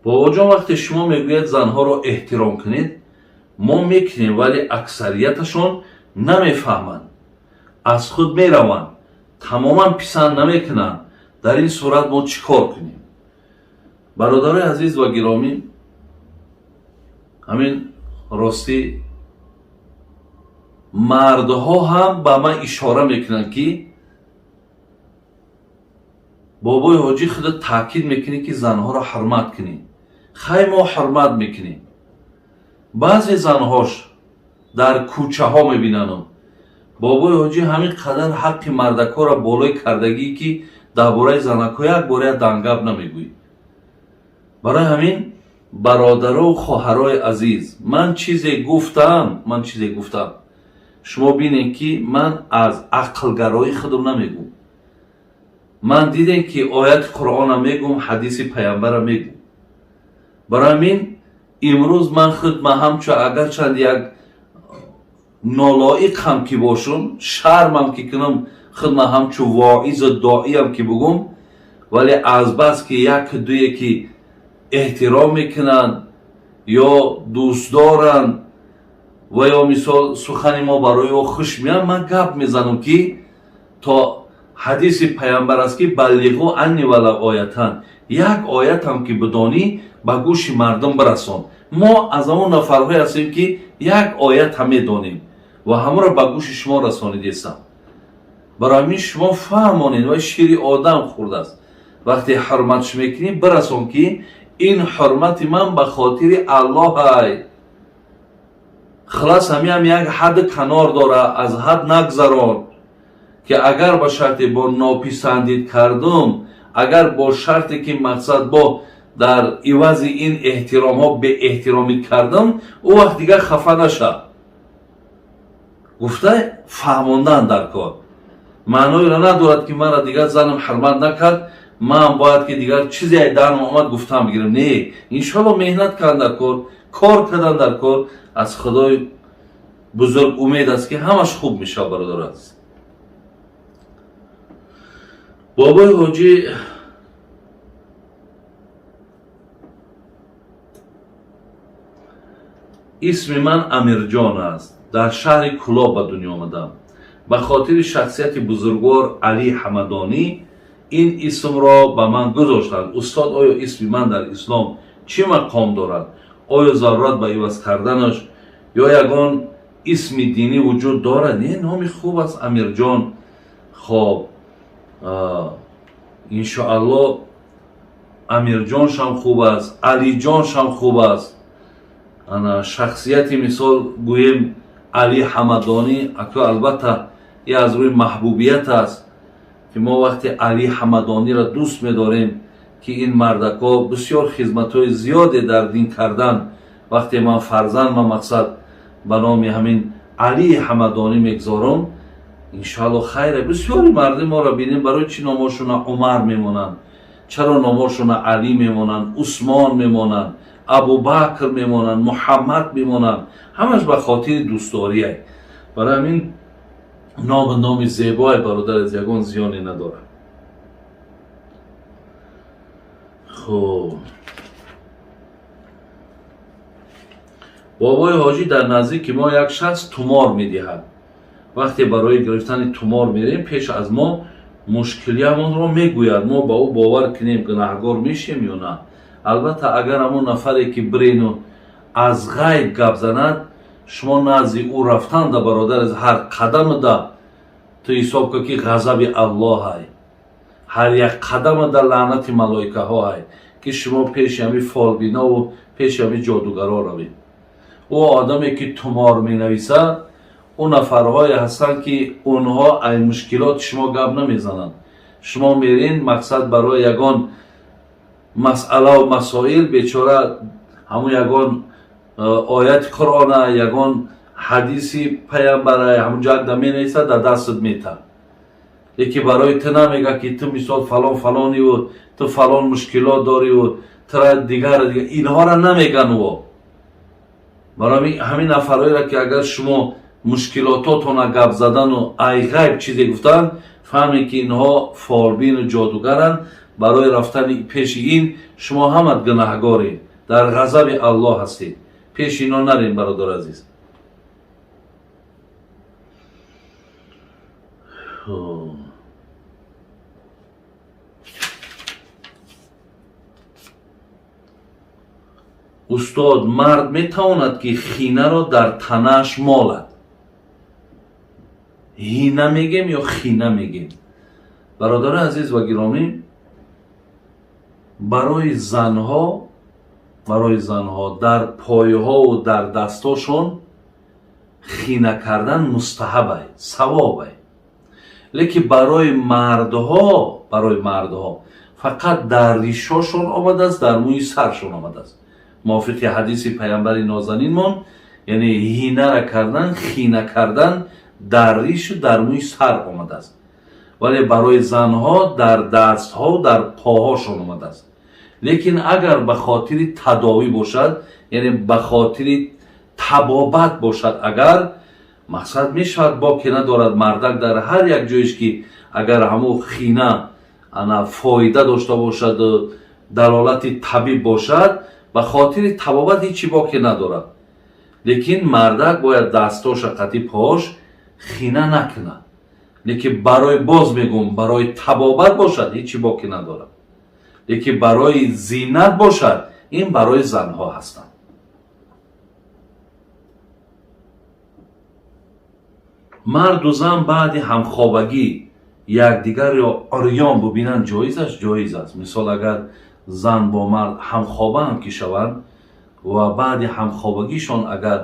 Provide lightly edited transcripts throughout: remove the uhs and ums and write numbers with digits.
Бобоҷон, вақте шумо мегӯяд занҳоро эҳтиром кунед, мо мекунем, вале аксарияташон намефаҳманд, аз худ мераванд, тамоман писанд намекунанд. Дар ин сурат мо чӣ кор кунем? Бародарои азиз ва гиромӣ, ҳамин ростӣ мардҳо ҳам ба ман ишора мекунанд, ки бобои ҳоҷӣ, худат таъкид мекунӣ, ки занҳоро ҳурмат кунӣ. Хай, мо ҳурмат мекунем. Баъзе занҳош дар кӯчаҳо мебинанам, бобои ҳоҷӣ, ҳамин қадар ҳаққи мардакҳоро болои кардагӣ, ки дар бораи занакҳо як бор як дангап намегӯӣ. Барои ҳамин, бародару хоҳарои азиз, ман чизе гуфтам, ман чизе гуфтам, шумо бинед, ки ман аз ақлгароии худам намегӯм. Ман дидем, ки ояти Қуръона мегӯм, ҳадиси паямбара мегӯм. Барои ҳамин имрӯз ман худ ман ҳамчун агарчанд як нолоиқ ҳам ки бошум, шармам ки кунам, худ ман ҳамчун воизу доиям ки бугум, вале азбас ки як дуе ки эҳтиром мекунанд ё дӯст доранд ва ё мисол сухани мо барои ё хуш меяд, ман гап мезанам, ки то ҳадиси паямбар аст, ки баллиғу анни валав оятан, як оятам ки бидонӣ, ба гӯши мардум бирасон. Мо аз ҳамон нафарҳое ҳастем, ки як оят ҳам медонем ва ҳамонро ба гӯши шумо расонидесам. Барои ҳамин шумо фаҳмонед, ва шири одам хӯрдааст. Вақте ҳурматш мекунӣ, бирасон, ки ин ҳурмати ман ба хотири Аллоҳай. Хулас, ҳамиам як ҳадди канор дора, аз ҳад нагзарон, ки агар ба шарте бо нописандид кардум, агар бо шарте ки мақсад бо дар ивази ин эҳтиромҳо беэҳтиромӣ кардам, ӯ вақт дигар хафа наша гуфта фаҳмондан дар кор маъноеро надорад, ки маро дигар занам ҳурмат накард, ман бояд ки дигар чизе ай дарм омад гуфтам бигирам. Не, иншоалло, меҳнат кардан дар кор, кор кардан дар кор, аз Худои бузург умед аст, ки ҳамаш хуб мешавад. Бародар азиз, бобои ҳоҷӣ, исми ман Амирҷон аст, дар шаҳри Кулоб ба дунё омадам. Ба хотири шахсияти бузургвор Али Ҳамадонӣ ин исмро ба ман гузоштанд. Устод, оё исми ман дар ислом чӣ мақом дорад? Оё зарурат ба иваз карданаш ё ягон исми динӣ вуҷуд дорад? Не, номи хуб аст, Амирҷон. Хоб, иншоалло, Амирҷоншам хуб аст, Алиҷоншам хуб аст. Ана шахсияти, мисол гӯем, Али Ҳамадонӣ ака, албатта, и аз рӯи маҳбубият аст, ки мо вақте Али Ҳамадониро дӯст медорем, ки ин мардакҳо бисёр хизматҳои зиёде дар дин кардан. Вақте ман фарзанд ма мақсад ба номи ҳамин Али Ҳамадонӣ мегзорам, иншоалло, хайре. Бисёри мардум моро бинем, барои чӣ номошуна Умар мемонанд, чаро номошуна Алӣ мемонанд, Усмон мемонанд, Абубакр мемонанд, Муҳаммад мемонанд? Ҳамаш ба хотири дӯстдорие. Барои ҳамин номи зебое, бародар, аз ягон зиёне надорад. Хуб, бобои ҳоҷӣ, дар наздики мо як шахс тумор медиҳад. Вақте барои гирифтани тумор мерем, пеш аз мо мушкилиамонро мегӯяд. Мо ба ӯ бовар кунем, гунаҳгор мешем ё на? Албатта, агар ҳамон нафаре ки бирену аз ғайб гап занад, шумо назди ӯ рафтанда, бародар, ҳар қадамда ту ҳисоб кун, ки ғазаби Аллоҳай, ҳар як қадамада лаънати малоикаҳоай, ки шумо пеши ҳами фолбинову пеши ҳами ҷодугаро равед. Ӯ одаме ки тумор менависад, ӯ нафарҳое ҳастанд, ки онҳо ай мушкилоти шумо гап намезананд. Шумо мерин, мақсад, барои ягон масъалаву масоил, бечора ҳамун ягон ояти Қуръона, ягон ҳадиси паямбара ҳамун ҷагда менависад, дар дастат метад, лекин барои ту намега, ки ту мисол фалон фалониву ту фалон мушкилот дориву тура дигар дигар, инҳоро намеган. Во барои ҳамин нафарҳоеро, ки агар шумо Мушкилототона гап задану айғайб чизе гуфтан, фаҳме ки инҳо фолбину ҷодугаранд. Барои рафтани пеши ин шумо ҳамат гунаҳгоред, дар ғазаби Аллоҳ ҳастед. Пеши ино нарем, бародар азиз. Устод, мард метавонад, ки хинаро дар танааш молад? Ҳина мегем ё хина мегем? Бародари азиз ва гиромӣ, барои занҳо дар пойҳову дар дастошон хина кардан мустаҳабай, савобай. Лекин барои мардҳо фақат дар ришошон омадааст, дар мӯи саршон омадааст, мувофиқи ҳадиси паямбари нозанинмон. Яъне ҳинара кардан, хина кардан дар ришу дар мӯи сар омадааст, вале барои занҳо дар дастҳо, дар поҳошон омадааст. Лекин агар ба хотири тадовӣ бошад, яъне ба хотири табобат бошад, агар мақсад мешавад, боке надорад. Мардак дар ҳар як ҷоеш ки агар ҳамун хина ана фоида дошта бошад, далолати табиб бошад, ба хотири табобат ҳечи боке надорад. Лекин мардак бояд дастоша қати пош хина накунад. Лекин барои, боз мегӯм, барои табобат бошад, ҳечи боке надорад. Лекин барои зинат бошад, ин барои занҳо ҳастанд. Марду зан баъди ҳамхобагӣ якдигарро урён бубинанд, ҷоиз аст? Ҷоиз аст. Мисол, агар зан бо мард ҳамхоба ҳам ки шаванд ва баъди ҳамхобагишон агар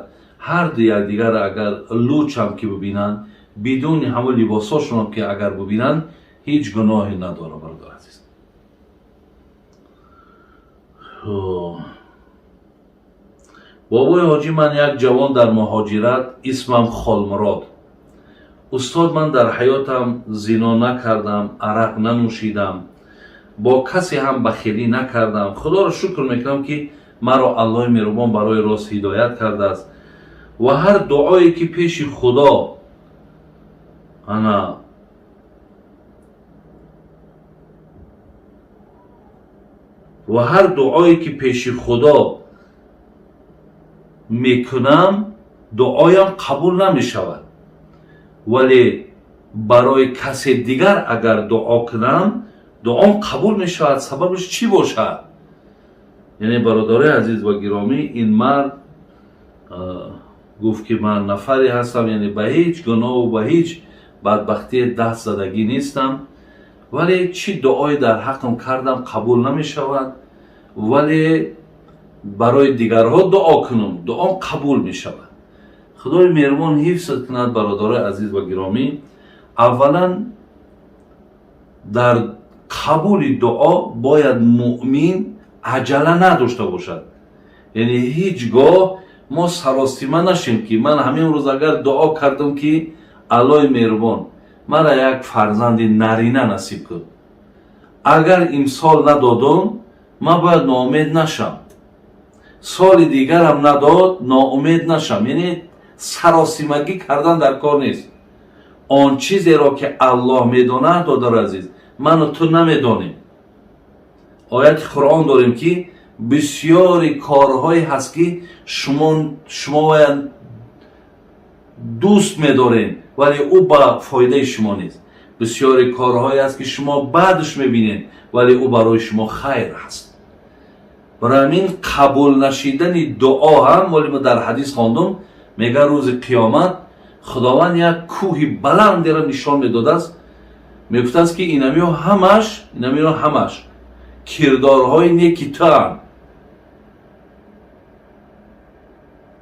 ҳарду якдигарро агар лучам ки бубинанд, бидуни ҳамон либосҳошонам ки агар бубинанд, ҳеҷ гуноҳе надорад, бародар азиз. Бобои ҳоҷӣ, ман як ҷавон дар муҳоҷират, исмам Холмурод. Устод, ман дар ҳаётам зино накардам, арақ нанӯшидам, бо касе ҳам бахелӣ накардам. Худоро шукр мекунам, ки маро Аллоҳи меҳрубон барои рост ҳидоят кардааст ва ҳар дуое ки пеши Худо ана ва ҳар дуое ки пеши Худо мекунам, дуоям қабул намешавад, вале барои касе дигар агар дуо кунам, дуом қабул мешавад. Сабабаш чӣ бошад? Яъне, бародарои азиз ва гиромӣ, ин мард гуфт, ки ман нафаре ҳастам, яъне ба ҳеҷ гуноҳу ба ҳеҷ бадбахтие даст задагӣ нестам, вале чӣ дуое дар ҳаққам кардам, қабул намешавад, вале барои дигарҳо дуо кунам, дуом қабул мешавад. Худои меҳрубон ҳифзат кунад, бародарои азиз ва гиромӣ. Аввалан, дар қабули дуо бояд муъмин аҷала надошта бошад. Яъне ҳеҷ гоҳ мо саростима нашем, ки ман ҳамин рӯз агар дуо кардам, ки Аллоҳи меҳрубон мара як фарзанди нарина насиб кун, агар имсол надодум, ман бояд ноумед нашам, соли дигарам надод, ноумед нашам. Яъне саросимагӣ кардан дар кор нест. Он чизеро ки Аллоҳ медонад, додари азиз, ману ту намедонем. Ояти Қуръон дорем, ки бисёри корҳое ҳаст, ки шумо бояд дӯст медорем, вале ӯ ба фоидаи шумо нест. Бисёри корҳое аст, ки шумо баъдш мебинед, вале ӯ барои шумо хайр аст. Барои ҳамин қабул нашидани дуо ҳам, вале мо дар ҳадис хондум, мега, рӯзи қиёмат Худованд як кӯҳи баландеро нишон медодааст, мегуфтааст, ки инамиё ҳамаш кирдорҳои неки туанд.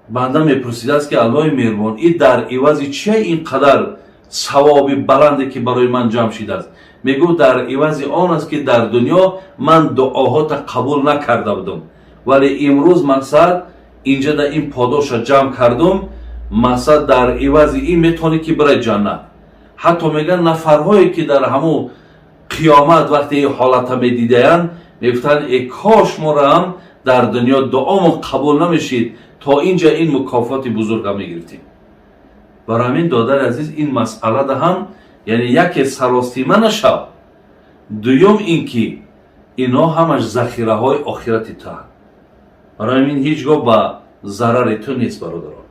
Банда мепурсидааст, ки Аллоҳи меҳрубон, и дар ивази чия ин қадар савоби баланде, ки барои ман ҷамъ шидааст? Мегӯ, дар ивази он аст, ки дар дунё ман дуоҳота қабул накарда будам, вале имрӯз, мақсад, инҷа да ин подоша ҷамъ кардум. Мақсад, дар ивази ин метавонӣ, ки бирай ҷаннат. Ҳатто мегӯянд, нафарҳое, ки дар ҳамун қиёмат вақте ин ҳолата медидаянд, мегуфтанд: «Э кош моро ҳам дар дунё дуомон қабул намешид, то инҷа ин мукофоти бузурга мегирифтем». Барои ҳамин, додари азиз, ин масъала даҳам, яъне яке саросима нашав, дуюм ин ки ино ҳамаш захираҳои охирати туанд. Барои ҳамин ҳеҷ гоҳ ба зарари ту нест, бародарон.